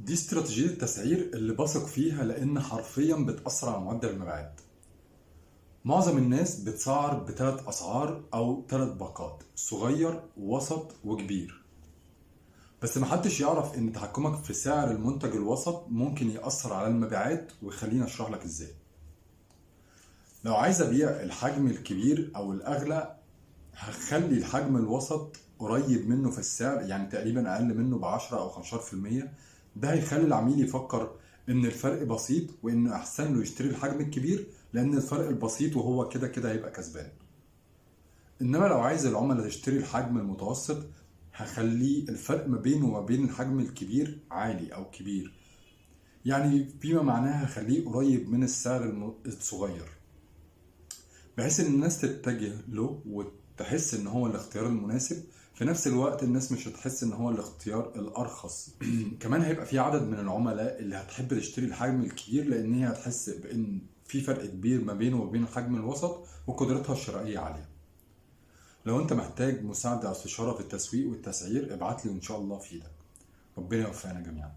دي استراتيجية التسعير اللي بثق فيها، لأن حرفيا بتأثر على معدل المبيعات. معظم الناس بتسعر بثلاث أسعار أو ثلاث باقات، صغير وسط وكبير، بس محدش يعرف إن تحكمك في سعر المنتج الوسط ممكن يأثر على المبيعات، وخليني أشرح لك إزاي. لو عايز أبيع الحجم الكبير أو الأغلى، هخلي الحجم الوسط قريب منه في السعر، يعني تقريبا أقل منه ب10 أو 15%. ده هيخلي العميل يفكر إن الفرق بسيط وإنه أحسن له يشتري الحجم الكبير لأن الفرق البسيط، وهو كده كده هيبقى كسبان. إنما لو عايز العملاء تشتري الحجم المتوسط، هخليه الفرق ما بينه وما بين الحجم الكبير عالي أو كبير، يعني فيما معناها هخليه قريب من السعر الصغير، بحيث إن الناس تتجه له وتحس إن هو الاختيار المناسب. في نفس الوقت الناس مش هتحس إن هو الاختيار الأرخص. كمان هيبقى في عدد من العملاء اللي هتحب تشتري الحجم الكبير، لأن هي هتحس بإن في فرق كبير ما بينه وبين الحجم الوسط وقدرتها الشرائية عالية. لو أنت محتاج مساعدة أو استشارة في التسويق والتسعير، ابعت لي وإن شاء الله أفيدك. ربنا يوفقنا جميعا.